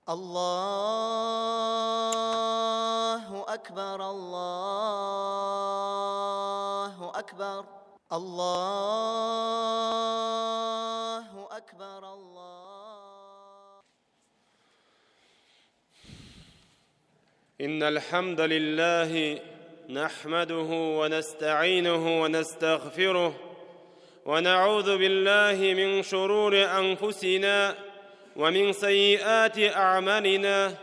Аллаһу әкбәр, Аллаһу әкбәр, Аллаһу әкбәр, Аллаһу. إن الحمد لله نحمده ونستعينه ونستغفره ونعوذ بالله من شرور أنفسنا ومن سيئات أعمالنا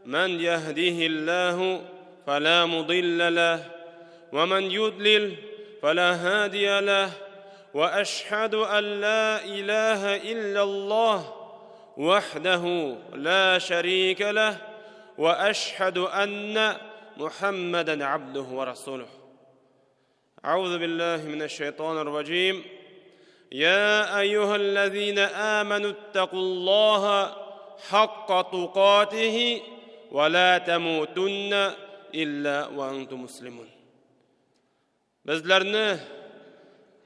من يهده الله فلا مضل له ومن يضلل فلا هادي له واشهد ان لا اله الا الله وحده لا شريك له واشهد ان محمدا عبده ورسوله أعوذ بالله من الشيطان الرجيم يا أيها الذين آمنوا اتقوا الله حق تقاته ولا تموتن إلا وأنتم مسلمون Безләрне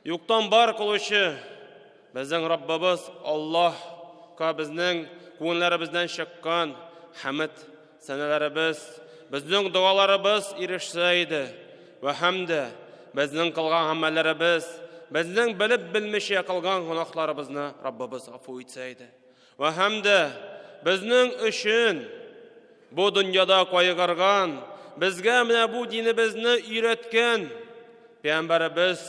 юктан бар кылучы безнең Раббыбыз Аллаһка безнең күңелләребездән чыккан хәмд сәнәләребез, безнең догаларыбыз ирешсә иде. Вә һәм дә безнең кылган гамәлләребез, безнең белеп белмичә кылган гөнаһларыбызны Раббыбыз гафу итсә иде. Вә һәм дә безнең өчен бу дөньяда кайгырган, безгә менә бу динебезне өйрәткән Пәйгамбәребез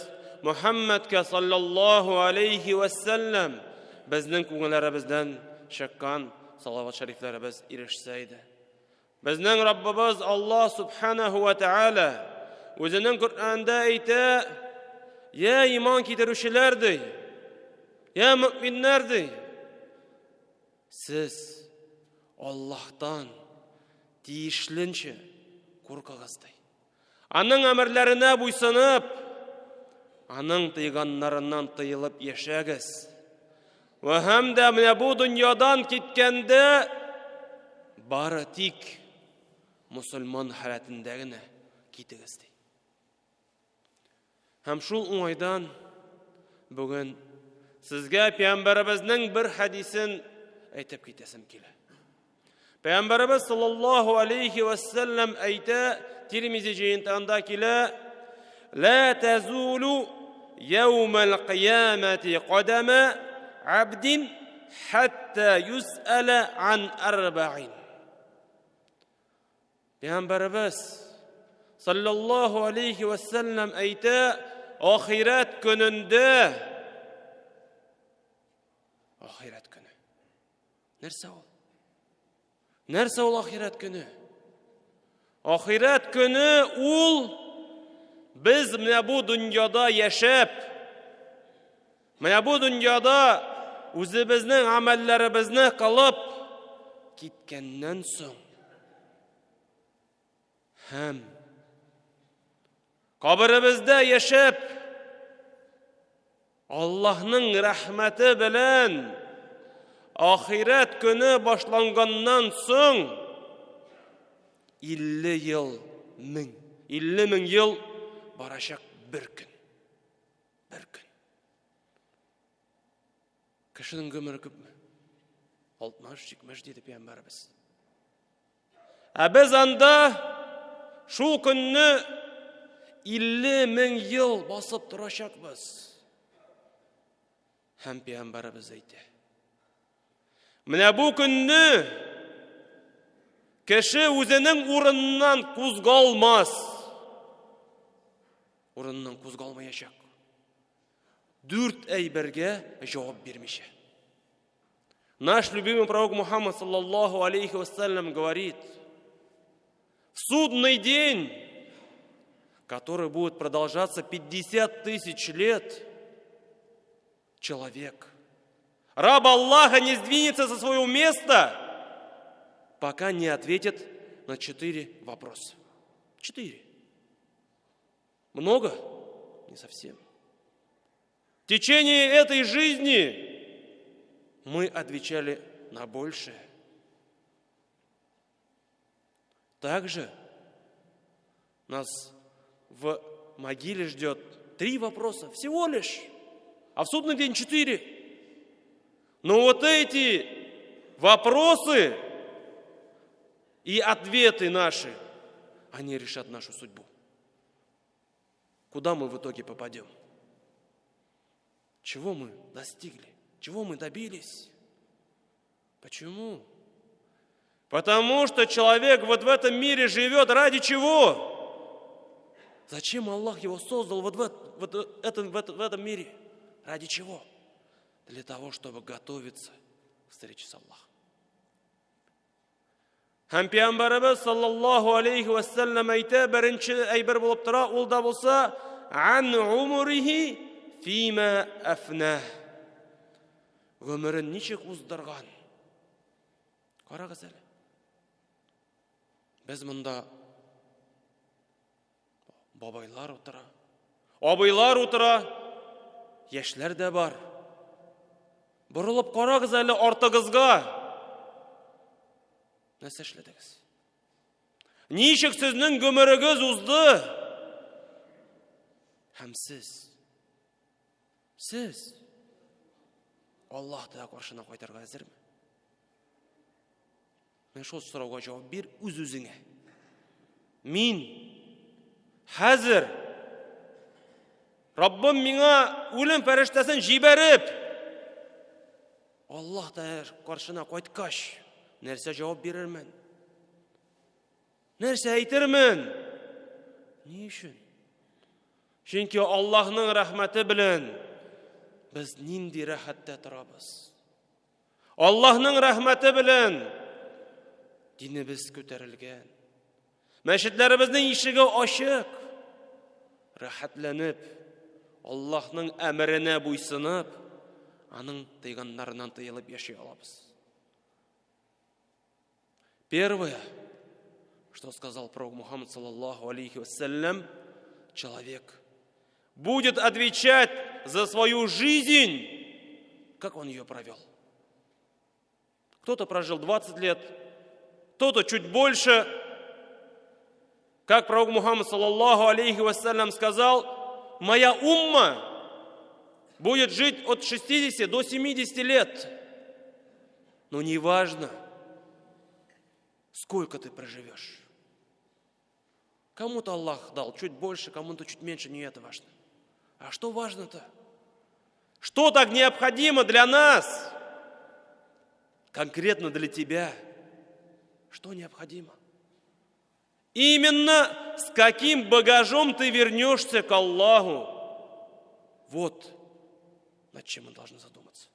Мухаммадка саллаллаһу алейхи вәссәлләм безнең күңелләребездән чыккан салават шәрифләребез ирешсә иде. Безнең Раббыбыз Аллаһ субханаху ва тааля үзенең Коръәндә әйтә: "Я иман китерүчеләр ди, я мөминнәр ди, сез Аллаһтан тиешленчә куркыгыз ди. Аның әмерләренә буйсынып, аның тыйганнарыннан тыелып яшәгез. Вә һәм дә менә бу дөньядан киткәндә бары тик мусульман халәтендә генә китегез ди. Һәм шул уңайдан бүген сезгә пәйгамбәребезнең бер хәдисен әйтеп китәсем килә. Пәйгамбәребез саллаллаһу алейхи вәссәлләм әйтә, Тирмизи җыентыгында килә, «Ла тазулу яумал кыямати кадама абдин хатта юс'ала ан арбаин». Пәйгамбәребез саллаллаһу алейхи вәссәлләм әйтә, ахирәт көнендә ахирәт көне. Нәрсә ул? Нәрсә ул ахирәт көне? Ахирәт көне ул без менә бу дөньяда яшәп, менә бу дөньяда үзебезнең гамәлләребезне кылып киткәннән соң һәм каберебездә яшәп Аллаһның рәхмәте белән ахирәт көне башланганнан соң 50 ел мең, 50 мең ел барачак бер көн. Бер көн. Кешенең гомере күпме? 60, 70 диде пәйгамбәребез. Ә без анда шул көнне 50 мең ел басып торачакбыз. Һәм пәйгамбәребез әйтә. Менә бу көнне кеше үзенең урыныннан кузгалмас. Урыныннан кузгалмаячак. Дүрт әйбергә җавап бирмичә. Наш любимый пророк Мухаммад, саллаллаху алейхи вассалям, говорит, в судный день, который будет продолжаться 50 тысяч лет, человек, раб Аллаха не сдвинется со своего места, пока не ответит на четыре вопроса. Четыре. Много? Не совсем. В течение этой жизни мы отвечали на большее. Также нас в могиле ждет три вопроса всего лишь, а в судный день четыре. Но вот эти вопросы И ответы наши, они решат нашу судьбу. Куда мы в итоге попадем? Чего мы достигли? Чего мы добились? Почему? Потому что человек вот в этом мире живет ради чего? Зачем Аллах его создал вот в этом мире? Ради чего? Для того, чтобы готовиться к встрече с Аллахом. Һәм Пәйгамбәребез саллаллаһу алейхи вәссәлләм әйтә, беренче әйбер булып тора, ул да булса ан умрихи фима афна. Гомерен ничек уздырган? Карагыз әле. Без монда бабайлар утыра, абыйлар утыра, яшьләр дә бар. Борылып карагыз әле артыгызга. Нәрсә эшләдегез? Ничек сезнең гомерегез узды? Һәм сез Аллаһ Тәгалә каршына кайтырга әзерме? Менә шул сорауга җавап бир үз-үзеңә. Мин хәзер Раббым миңа үлем фәрештәсен җибәреп, Аллаһ Тәгалә каршына кайткач, нәрсә җавап бирермен? Нәрсә әйтермен? Ни өчен? Чөнки Аллаһның рәхмәте белән без нинди рәхәттә торабыз. Аллаһның рәхмәте белән динебез күтәрелгән. Мәчетләребезнең ишеге ачык. Рәхәтләнеп, Аллаһның әмеренә буйсынып, аның тыйганнарыннан тыелып яши алабыз. Первое, что сказал пророк Мухаммад, саллаллаху алейхи вассалям, человек будет отвечать за свою жизнь, как он ее провел. Кто-то прожил 20 лет, кто-то чуть больше. Как пророк Мухаммад, саллаллаху алейхи вассалям, сказал, моя умма будет жить от 60 до 70 лет. Но не важно, сколько ты проживешь. Кому-то Аллах дал чуть больше, кому-то чуть меньше, не это важно. А что важно-то? Что так необходимо для нас? Конкретно для тебя. Что необходимо? Именно с каким багажом ты вернешься к Аллаху. Вот над чем мы должны задуматься.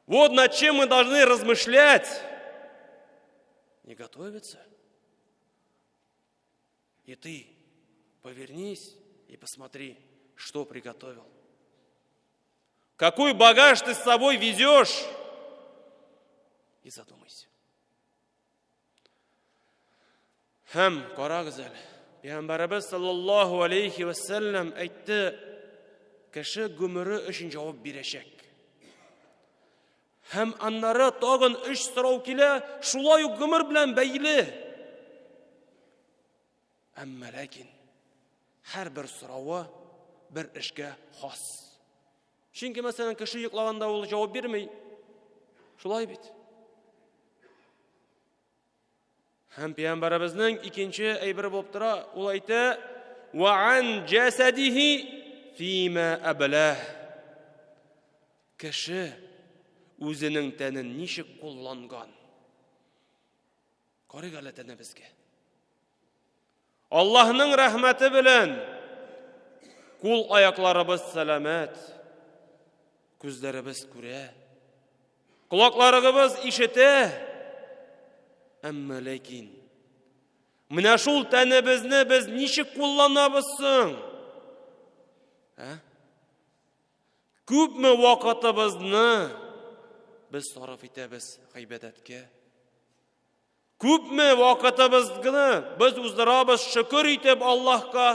Вот над чем мы должны размышлять. Не готовиться. И ты повернись и посмотри, что приготовил. Какой багаж ты с собой везешь? И задумайся. Һәм карагыз әле, Пәйгамбәребез саллаллаһу алейхи вәсәлләм әйтте, кеше гомере өчен җавап бирәчәк. Һәм аннары тагын өч сорау килә, шулай ук гомер белән бәйле. Әмма ләкин һәрбер соравы бер эшкә хас. Чөнки, мәсәлән, кеше йоклаганда ул җавап бирми. Шулай бит. Һәм пәйгамбәребезнең икенче әйбере булып тора, ул әйтә: "Ва ан җасадихи фима аблах". Кеше үзенең тәнен ничек кулланган? Карыйк әле тәнебезгә. Аллаһның рәхмәте белән кул аякларыбыз сәламәт, күзләребез күрә, колакларыбыз ишетә. Әмма ләкин менә шул тәнебезне без ничек кулланабыз соң? Ә? Күпме вакытыбызны без сарыф итәбез гыйбадәткә? Күпме вакытыбызны без уздырабыз шөкер итеп Аллаһка?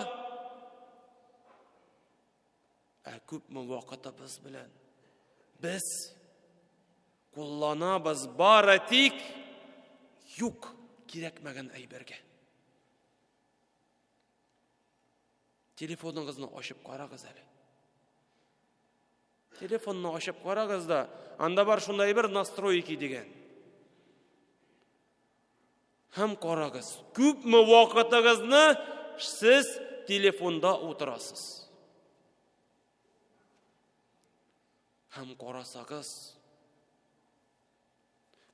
Ә күпме вакытыбыз белән без кулланабыз бары тик юк кирәкмәгән әйбергә. Телефоныгызны ачып карагыз әле. Телефонны ачып карагыз да, анда бар шундай бер настройки дигән. Һәм карагыз, күпме вакытыгызны сез телефонда утырасыз. Һәм карасагыз,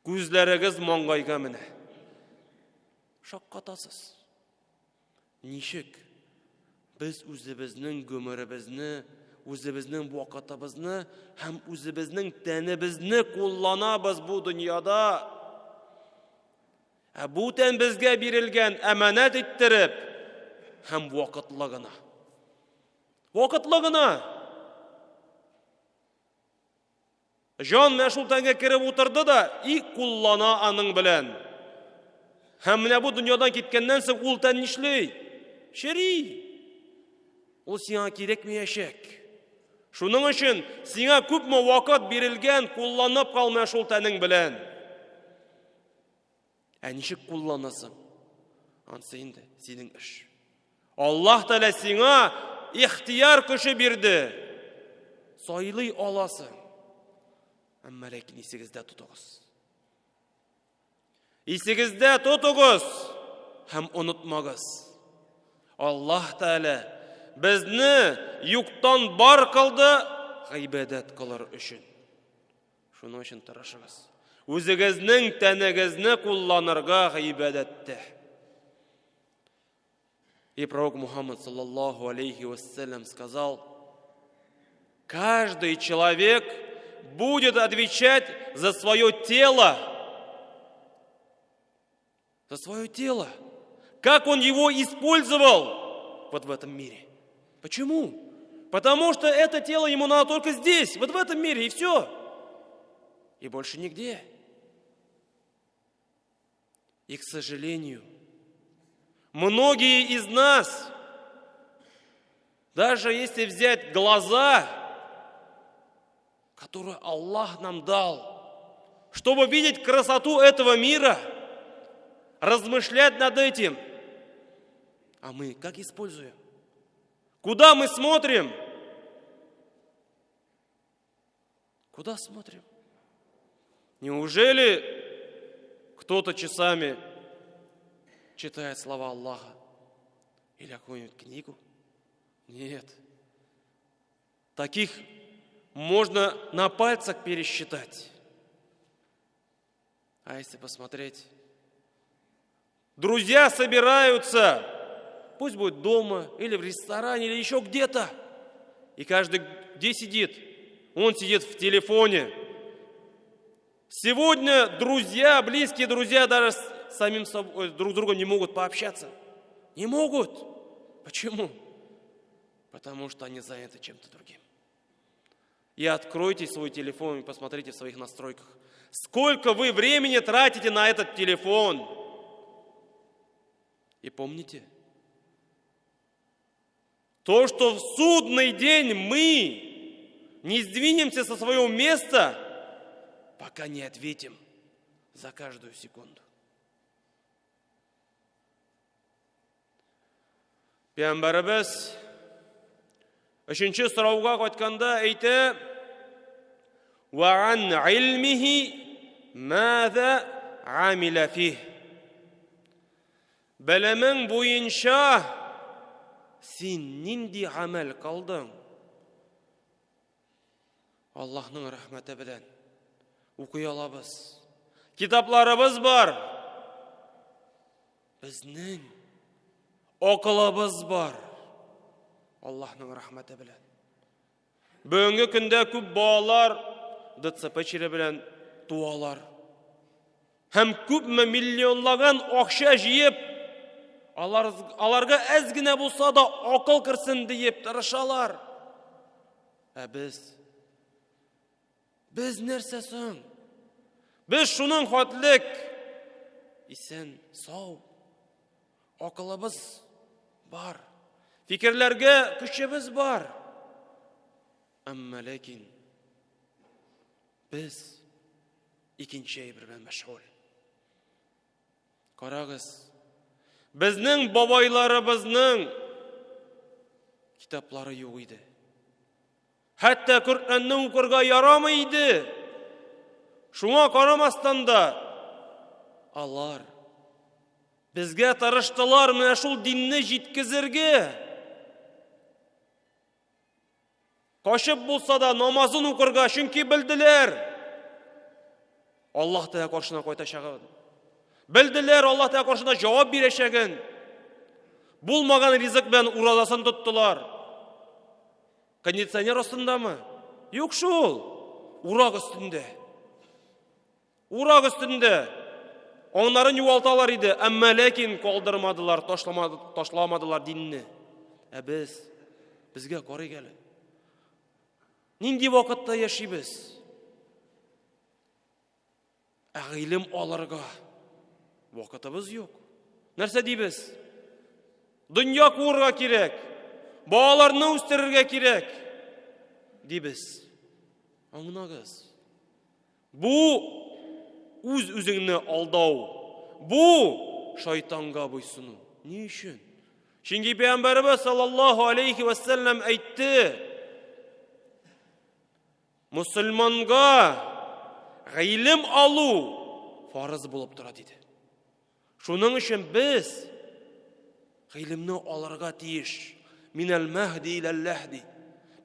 күзләрегез маңгайга менә. Шаккатасыз. Ничек без үзебезнең гомеребезне, үзебезнең вакытыбызны һәм үзебезнең тәнебезне кулланабыз бу дөньяда? Ә бу тән безгә бирелгән әманәт иттереп һәм вакытлы гына. Вакытлы гына. Җан менә шул тәнгә кереп утырды да и куллана аның белән. Һәм менә бу дөньядан киткәннән соң ул тән нишли? Чери. Ул сиңа кирәкмәячәк. Шуның өчен сиңа күпме вакыт бирелгән, кулланып кал менә шул тәнең белән. Ә ничек кулланасың? Ансы инде синең эш. Аллаһ Тәгалә сиңа ихтияр көче бирде. Сайлый аласың. Әмма ләкин исегездә тотыгыз. Исегездә тотыгыз һәм онытмагыз. Аллаһ Тәгалә безне юктан бар кылды гыйбадәт кылыр өчен. Шуның өчен тырышыгыз. Үзегезнең тәнегезне кулланырга гыйбадәттә. И пророк Мухаммад, саллаллаху алейхи вассалям, сказал, каждый человек будет отвечать за свое тело. За свое тело. Как он его использовал вот в этом мире. Почему? Потому что это тело ему надо только здесь, вот в этом мире, и все. И больше нигде. И, к сожалению, многие из нас, даже если взять глаза, которые Аллах нам дал, чтобы видеть красоту этого мира, размышлять над этим. А мы как используем? Куда мы смотрим? Куда смотрим? Неужели кто-то часами читает слова Аллаха или какую-нибудь книгу? Нет. Таких можно на пальцах пересчитать. А если посмотреть? Друзья собираются, пусть будет дома или в ресторане, или еще где-то. И каждый где сидит? Он сидит в телефоне. Сегодня друзья, близкие друзья даже с самим собой, друг с другом не могут пообщаться. Не могут. Почему? Потому что они заняты чем-то другим. И откройте свой телефон и посмотрите в своих настройках. Сколько вы времени тратите на этот телефон? И помните, то, что в судный день мы не сдвинемся со своего места, пока не ответим за каждую секунду. Пәйгамбәребез өченче сорауга кайтканда әйтә: "Ва ан илмихи маза амила фих?" Белемең буенча син нинди гамәл кылдың? Аллаһның рәхмәте белән укый алабыз. Китапларыбыз бар. Безнең акылыбыз бар. Аллаһның рәхмәте белән. Бүгенге көндә күп балалар ДЦП чире белән туалар. Һәм күпме миллионлаган акча җыеп, алар, аларга әз генә булса да акыл керсен диеп тырышалар. Ә без без нәрсә соң? Без шуның хатлык исән, сау, акылыбыз бар, фикерләргә көчебез бар. Әмма ләкин без икенче әйбер белән мәшгуль. Карагыз, безнең бабайларыбызның китаплары юк иде. Хәтта Коръәнне укырга ярамый иде. Шуңа карамастан да алар Безгә тырыштылар менә шул динне җиткезергә. Качып булса да намазын укырга, чөнки белделәр. Аллаһ Тәгалә каршына кайтачагын. Белделәр Аллаһ Тәгалә каршында җавап бирәчәген. Булмаган ризык белән уразасын тоттылар. Кондиционер астындамы? Юк шул. Урак өстендә. Урак өстендә. Аңнарын югалталар иде, әмма ләкин калдырмадылар, ташламадылар динне. Ә без, безгә карыйк әле. Нинди вакытта яшибез? Ә гыйлем алырга вакытыбыз юк. Нәрсә дибез? Дөнья куырга кирәк, балаларны үстерергә кирәк, дибез. Аңнагыз. Бу үз-үзеңне алдау. Бу шайтанга буйсыну. Ни өчен? Чөнки Пәйгамбәребез саллаллаһу алейхи вәссәлләм әйтте, Мусульманга гыйлем алу фарыз булып тора диде. Шуның өчен без гыйлемне алырга тиеш. Минәл мәһди иләл ләһди.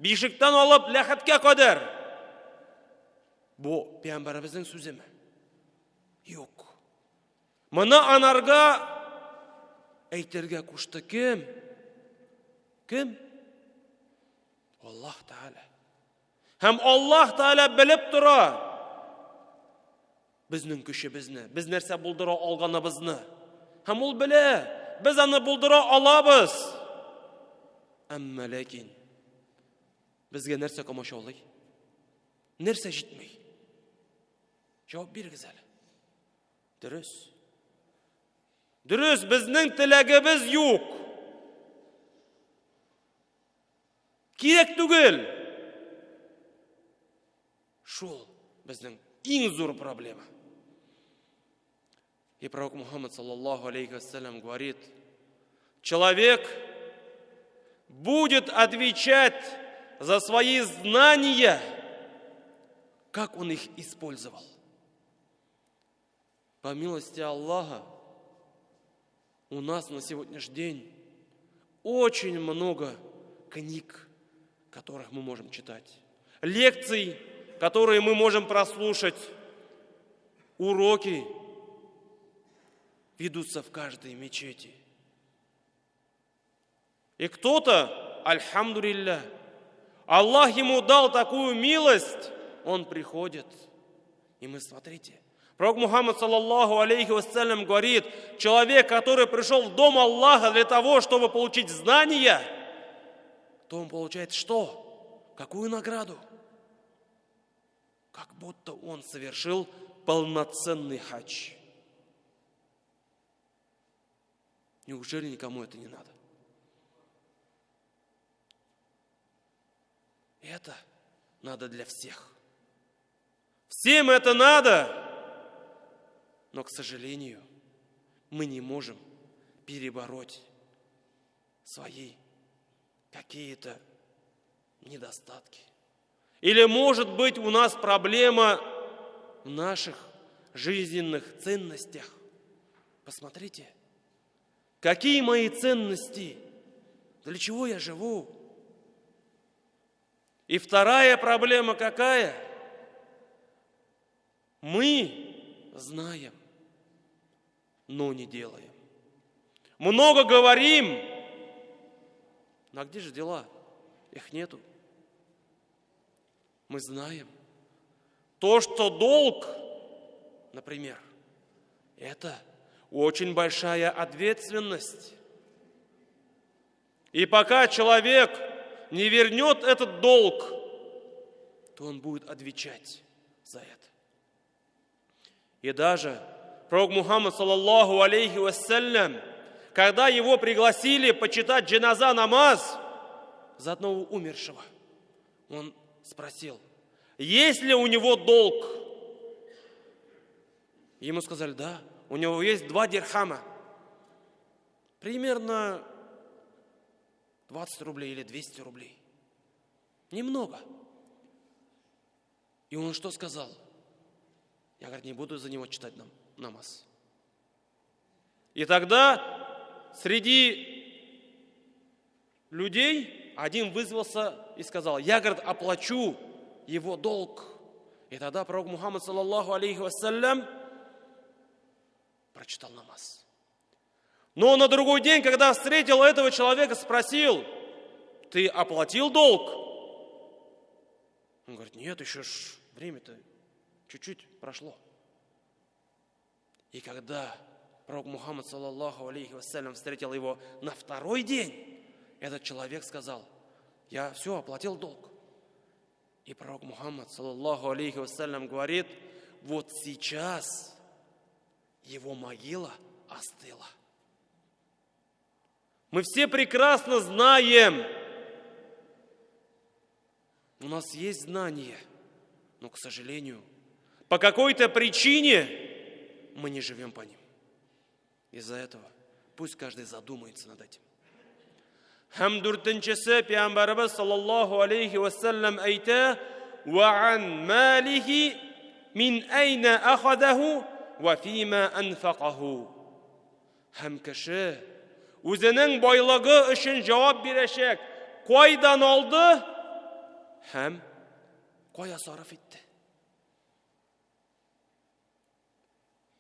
Бишектән алып ләхеткә кадәр. Бу пәйгамбәребезнең сүземе? Юк. Моны анарга әйтергә кушты кем? Кем? Аллаһ Тәгалә. Һәм Аллаһ Тәгалә белеп тора безнең көчебезне, без нәрсә булдыра алганыбызны. Һәм ул белә, без аны булдыра алабыз. Әмма ләкин безгә нәрсә комачаулый? Нәрсә җитми? Җавап бирегез әле. Дөрес. Дөрес, безнең теләгебез юк. Кирәк түгел. Шул безнең иң зур проблема. И пророк Мухаммад, саллаллаху алейхи вассалям, говорит, человек будет отвечать за свои знания, как он их использовал. По милости Аллаха, у нас на сегодняшний день очень много книг, которых мы можем читать, лекций, которые мы можем прослушать, уроки ведутся в каждой мечети. И кто-то, альхамдулилля, Аллах ему дал такую милость, он приходит. И мы, смотрите, Пророк Мухаммад, саллаллаху алейхи вассалям, говорит, человек, который пришел в дом Аллаха для того, чтобы получить знания, то он получает что? Какую награду? Как будто он совершил полноценный хадж. Неужели никому это не надо? Это надо для всех. Всем это надо. Но, к сожалению, мы не можем перебороть свои какие-то недостатки. Или, может быть, у нас проблема в наших жизненных ценностях. Посмотрите, какие мои ценности, для чего я живу. И вторая проблема какая? Мы знаем, но не делаем. Много говорим, но где же дела? Их нету. Мы знаем. То, что долг, например, это очень большая ответственность. И пока человек не вернет этот долг, то он будет отвечать за это. И даже пророк Мухаммад, саллаллаху алейхи вассалям, когда его пригласили почитать джаназа намаз за одного умершего, он спросил, есть ли у него долг? Ему сказали, да, у него есть 2 дирхама. Примерно 20 рублей или 200 рублей. Немного. И он что сказал? Я, говорит, не буду за него читать намаз. И тогда среди людей один вызвался и сказал: я, говорит, оплачу его долг. И тогда пророк Мухаммад, صلى الله عليه وسلم, прочитал намаз. Но на другой день, когда встретил этого человека, спросил: ты оплатил долг? Он говорит: нет, еще ж время-то чуть-чуть прошло. И когда пророк Мухаммад, صلى الله عليه وسلم, встретил его на второй день, этот человек сказал: я все, оплатил долг. И пророк Мухаммад, صلى الله عليه وسلم, говорит: вот сейчас его могила остыла. Мы все прекрасно знаем, у нас есть знания, но, к сожалению, по какой-то причине мы не живем по ним. Из-за этого пусть каждый задумается над этим. Һәм дүртенчесе, пәйгамбәребез саллаллаһу алейхи вәсәлләм әйтә: وعن ماله من أين أخذه وفيما أنفقه. Һәм кеше үзенең байлыгы өчен җавап бирәчәк. Кайдан алды һәм кая сарыф итте?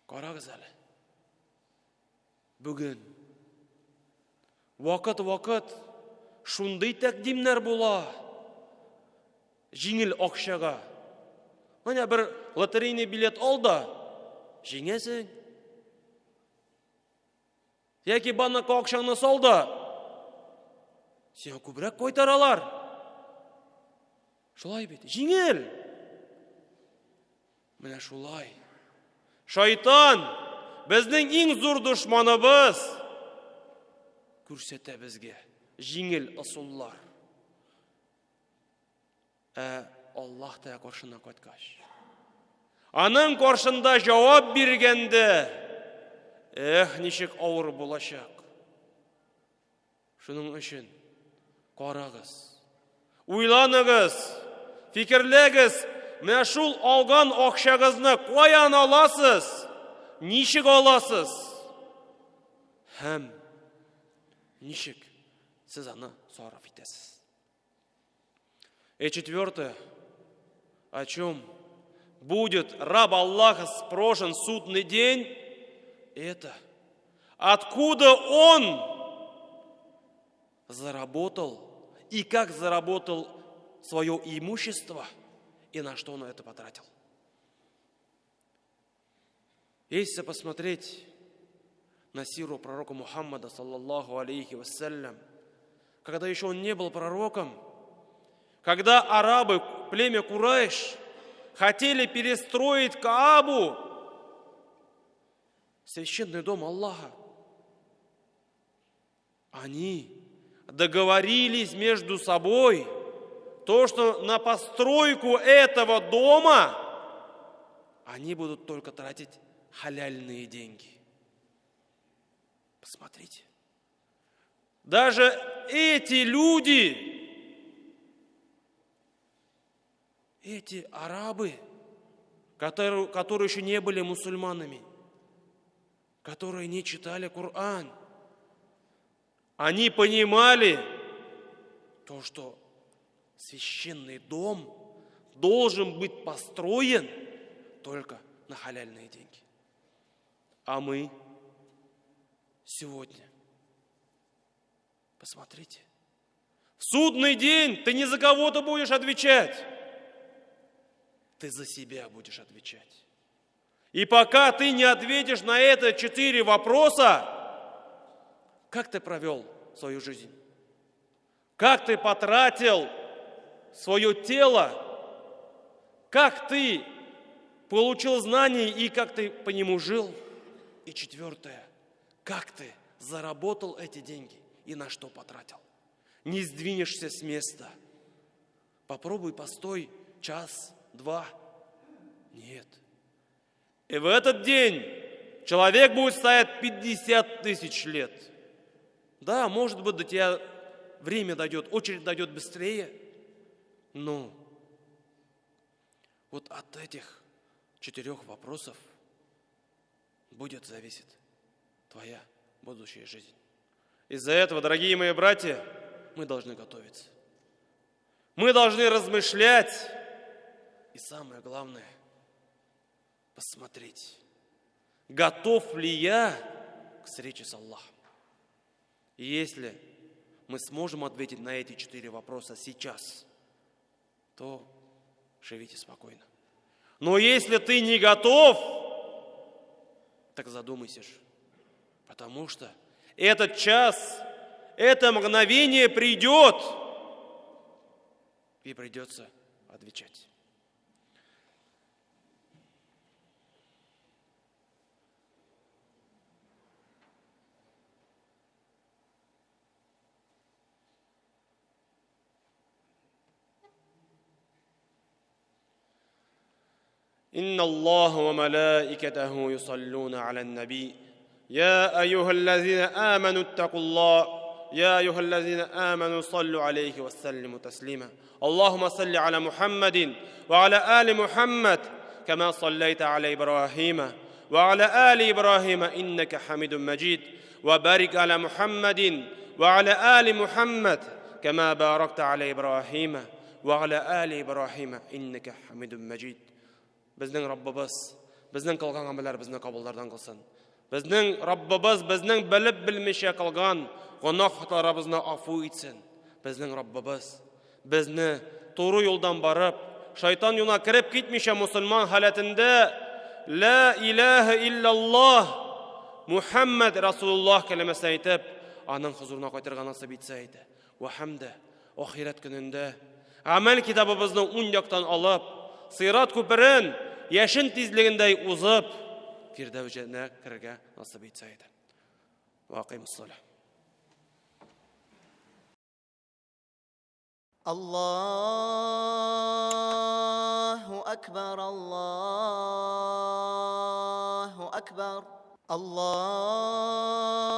Карагыз әле. Бүген вакыт-вакыт шундый тәкъдимнәр була. Җиңел акчага. Менә бер лотерейный билет ал да, җиңәсең. Яки банкка акчаңны сал да, сиңа күбрәк кайтаралар. Шулай бит, җиңел. Менә шулай. Шайтан безнең иң зур дошманыбыз күрсәтә безгә җиңел ысуллар. Ә Аллаһ Тәгалә каршына кайткач, аның каршында җавап биргәндә, эх, ничек авыр булачак. Шуның өчен карагыз, уйланыгыз, фикерләгез, менә шул алган акчагызны каян аласыз, ничек аласыз һәм ничек сез аны сарыф итәсез. И четвертое, о чем будет раб Аллаха спрошен судный день, это откуда он заработал и как заработал свое имущество и на что он это потратил. Если посмотреть на сиру пророка Мухаммада, صلى الله عليه وسلم, когда еще он не был пророком, когда арабы, племя Курайш, хотели перестроить Каабу, священный дом Аллаха, они договорились между собой, то, что на постройку этого дома они будут только тратить халяльные деньги. Посмотрите. Даже эти люди, эти арабы, которые еще не были мусульманами, которые не читали Коран, они понимали то, что священный дом должен быть построен только на халяльные деньги. А мы сегодня, посмотрите, в судный день ты не за кого-то будешь отвечать, ты за себя будешь отвечать. И пока ты не ответишь на это 4 вопроса, как ты провел свою жизнь? Как ты потратил свое тело? Как ты получил знания и как ты по нему жил? И четвертое, как ты заработал эти деньги и на что потратил? Не сдвинешься с места. Попробуй, постой час, два. Нет. И в этот день человек будет стоять 50 тысяч лет. Да, может быть, до тебя время дойдет, очередь дойдет быстрее. Но вот от этих 4 вопросов будет зависеть твоя будущая жизнь. Из-за этого, дорогие мои братья, мы должны готовиться. Мы должны размышлять. И самое главное, посмотреть, готов ли я к встрече с Аллахом. И если мы сможем ответить на эти 4 вопроса сейчас, то живите спокойно. Но если ты не готов, так задумайся же. Потому что этот час, это мгновение придет, и придется отвечать. إن الله وملائكته يصلون على النبي يا أيها الذين آمنوا اتقوا الله يا أيها الذين آمنوا صلوا عليه وسلموا تسليما اللهم صل على محمد وعلى آل محمد كما صليت على إبراهيم وعلى آل إبراهيم إنك حميد مجيد وبارك على محمد وعلى آل محمد كما باركت على إبراهيم وعلى آل إبراهيم إنك حميد مجيد. Безнең Раббыбыз, безнең кылган гамәлләребезне кабуллардан кылсын. Безнең Раббыбыз безнең белеп белмичә кылган гөнаһ хаталарыбызны афу итсен. Безнең Раббыбыз безне туры юлдан барып, шайтан юлына кереп китмичә мусульман халәтендә ла илаһа иллаллаһ Мухаммад Расулуллаһ кәлимәсен әйтеп, аның хозурына кайтырга насыйп итсә иде. Вә һәм дә ахирәт көнендә гамәл китабыбызны уң яктан алып, сират күперен яшен тизлегендәй узып, Фирдәүс җәннәтенә керергә насыйп итсә иде. Вакыймус-салам. Аллаһу акбар, Аллаһу акбар, Аллаһу